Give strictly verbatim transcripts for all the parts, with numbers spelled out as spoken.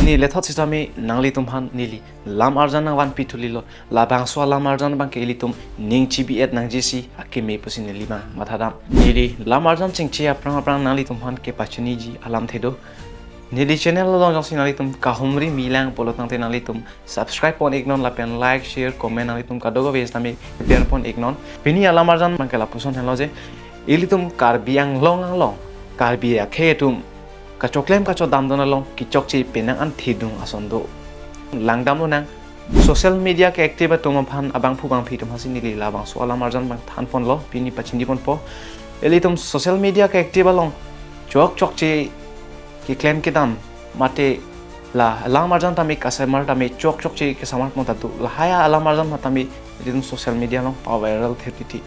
Pini lethot sitame nanglitum aphan neli lam arjan nangvanpi thulilo. Labangso alam arjan abangke ilitum ning chibi-et nangjisi akeme pusi neli abang mathadam. Neli lam arjan chingchi aphrang aphrang nanglitum aphan kepachiniji alamthe do. Neli channel along jongsi nanglitum kahumri milang pulo tangte nanglitum subscribe pon iknon lapen like, share, comment nanglitum kadokave sitame share pon iknon. Pini alam arjan abangke lapuson helo je ilitum Karbi Anglong along, Karbi akhei atum kachoklem kachodamdun along kechokche penang an thedung ason do. Langdamlonang, social media ke-active atum aphan abangphu bangphi atum aphansi neli labangso alam arjan abang thanponlo, pini pachiniponpo. Ilitum social media ke-active along chokchokche keklem kedam mate la alam arjan tame kasamar tame chokchokche kesamar pon ta do. Lahai alam arjan tame ilitum social media along pa-viral thirty.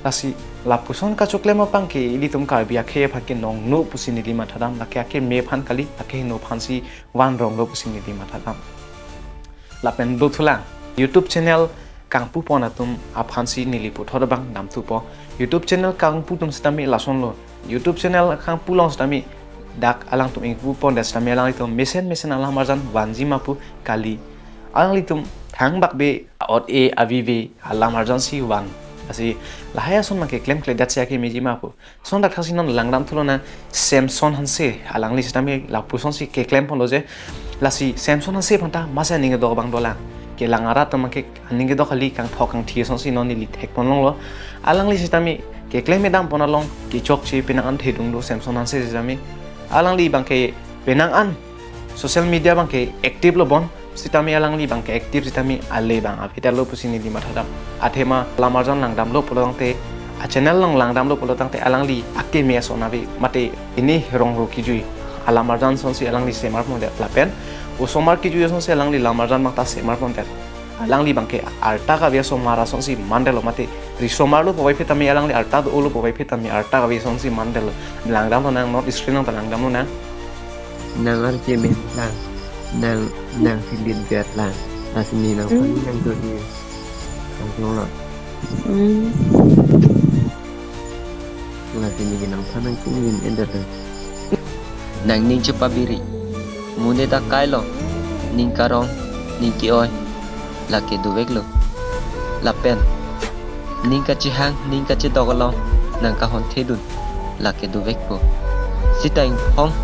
Lasi lapuson kachoklem abangke ilitum Karbi akhei aphan ke nongno pusi neli mathadam, lake akeme aphan kali, akehingno aphansi vanronglo pusi neli mathadam. Lapen dothulang, YouTube channel kangpupon atum aphansi neli puthot abang damthupo. YouTube channel kangpu atum sitame lasonlo. YouTube channel kangpu along sitame dak alangtum ingpupondet sitame alanglitum mesen mesen alam arjan vanji ma pu kali. Alanglitum thangbak be ot e avive alam arjansi van. Lasi lahai ason abangke klemkledet si akemeji ma pu. Sontak thaksi non langdam thulonang Samson Hanse, alangli sitame lapusonsi keklemponlo je. Lasi Samson Hanse aphan ta masa aning kedok abang dolang. Kelang arat abangke aning kedok kali, kangthok kangthi asonsi non neli thekponlonglo. Alangli sitame keklem kedampon along kechokche penang an thedung do Samson Hanse sitame. Alangli abangke penang an social media abangke active lo bon, sitame alangli abangke active sitame ale abang avedetlo pusi neli mathadam. Athema alam arjan langdamlo pulo tangte, a channel along langdamlo pulo tangte alangli akeme ason ave mate pini rong ro kejui alam arjan asonsi alangli semarpondet lapen osomar kejui asonsi alangli lam arjan abang ta semarpondet. Alangli abangke arta kave osomar asonsi mandetlo mate risomarlo puvoiphit tame alangli arta do-olo puvoiphit tame arta kave asonsi mandetlo. Langdamlonang, note screen along ta langdamlonang. Nang arje men lang, nang, nang silit bet lang, lasi ne nangphan Hmm. nang do-i kangtung lo. Hmm. Lasi ne nangphan nang chingvin-edet lang. Nangning chepabiri, monit akai along ning karong, ning ke-oi, lake doveklo. Lapen ning kachehang, ning kachedok along nang kahonthedun, lake dovekpo. Sita inghong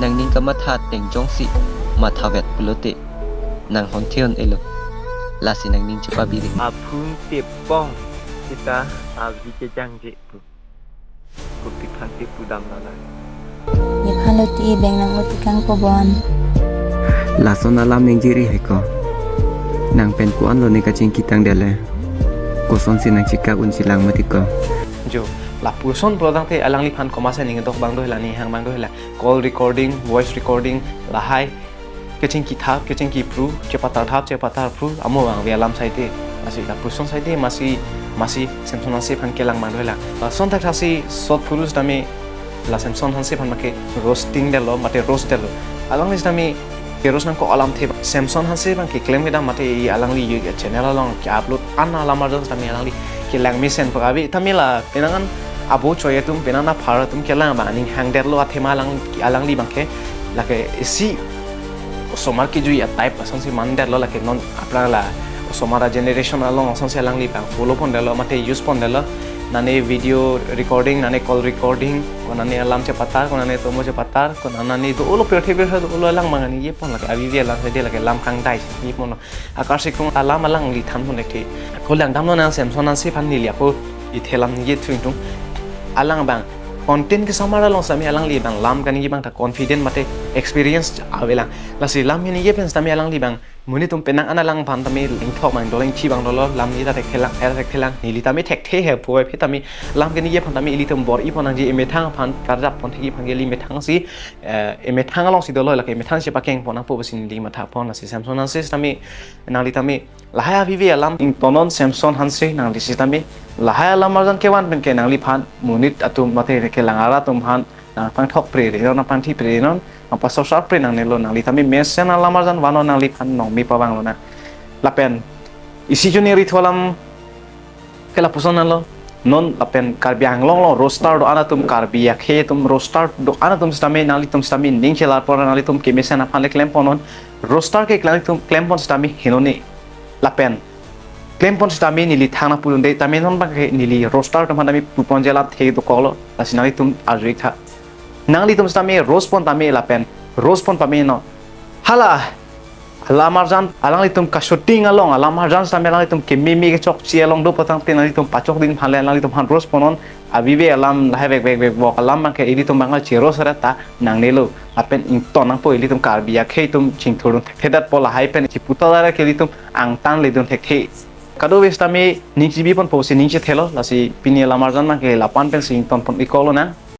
nangning kamatha ateng jongsi mathavet pulote nang honthedun-elo. Lasi nangning chepabiri. Aphung tepong sita avi kejangje pu. Kopi aphan te pudam lala. Nephan lo ti beng nang lo ti kangpo bon. Lason alam ningje ri hai ko. Nang pen ko-an lo ne kachingki tangdet le. Kosonsi nang chikak unji lang mati ko. Jo, lapuson pulo tangte alangliphan komatsi aning kedok abang do hela, aning hang abang do hela. Call recording, voice recording, lahai kechingki thap, kechingki phru, chepatar thap, chepatar phru, amo abang ave alam saite. Lasi lapuson saite masi, masi Samson Hanse aphan kelang abang do hela. Lason thakthak si short phurus tame la Samson Hanse aphan abangke roasting detlo, mate roast detlo. Alangli sitame ke-roast nangkok alamthe. Samson Hanse abangke keklem kedam mate i alangli yo channel along ke-upload an alam arjan sitame alangli kelang mesen pakavi tame la penang an abo choi atum, penang an aphar atum kelang abang aning hang detlo athema alang, alangli abangke lake isi osomar kejui a-type asonsi mandetlo, lake non aphrang la osomar a-generation along asonsi alangli abang follow pondetlo mate use pondetlo. Nane video recording, nane call recording, ko nane alam chepatar, ko nane tomo chepatar, ko nane do-olo pirthe pirthe do-olo alang abang ningje pon lake avi avi alam saide lake lam kangdai ningje pon. Akar sikung alam alangli thanpon lake. Ako langdamlonang Samson Hanse aphan neli ako ithe lam ningje thu ingtung. Alang abang content kesamar along sitame alangli abang lam kaningje abang ta confident mate experience avelang. Lasi lam kaningje pen sitame alangli abang monit atum penang an alangphan tame ingthok abang dolo, ingthi abang dolo, lam neli ta thekthelang, er thekthelang, neli tame thekthe he puvoiphit tame lam kaningje aphan tame ilitum bor-i pon nangji, emethang aphan karjap pon thekji aphan ke ili methang si, eh, emethang alongsi dolo, lake emethang si pakeng pon nangpo pusi neli mathapon. Lasi Samson Hanse sitame nangli tame lahai avi avi alam ingtonon Samson Hanse, nangli sitame lahai alam arjan kevan penke nangliphan monit atum mate kelang arat atum aphan nangpangthok pre re non, nangpangthi pre re non, nangpasorsar pre nangnelo, nangli tame mesen alam arjan vannon, nangliphan nongmi pavanglonang. Lapen isi juni ritho alam ke lapuson lo. Non lapen Karbi Anglong along roaster do-an atum, Karbi akhei atum roaster do-an atum sitame nanglitum sitame ning chelar pon, nanglitum kemesen aphan le klem pon non. Roaster ke nanglitum klem pon sitame henone. Lapen klem pon sitame neli thangnat pudunde, tame non bang ke neli roaster atum aphan tame pu pon je alam thek dokoklo, lasi nanglitum arju-ik tha. Nanglitum sitame roast pon tame lapen roast pon pame non. Hala alam arjan, alanglitum ka-shooting along alam arjan sitame alanglitum kememe kechokche along do patang te nanglitum pachok din aphan le alanglitum aphan roast pon non. Abibe alam lahai vek vek vek vok alam bang ke ilitum bang che-roast ra ta nangnelo. Lapen ington nangpo, ilitum Karbi akhei atum chingthurdun thekthedet po, lahai pen chiputa dara ke ilitum angtan ledun thekthe. Kadokave sitame ning chibi pon pusi ning chethelo, lasi pini alam arjan bang ke la-an pensi ington pon-ik koklo nang.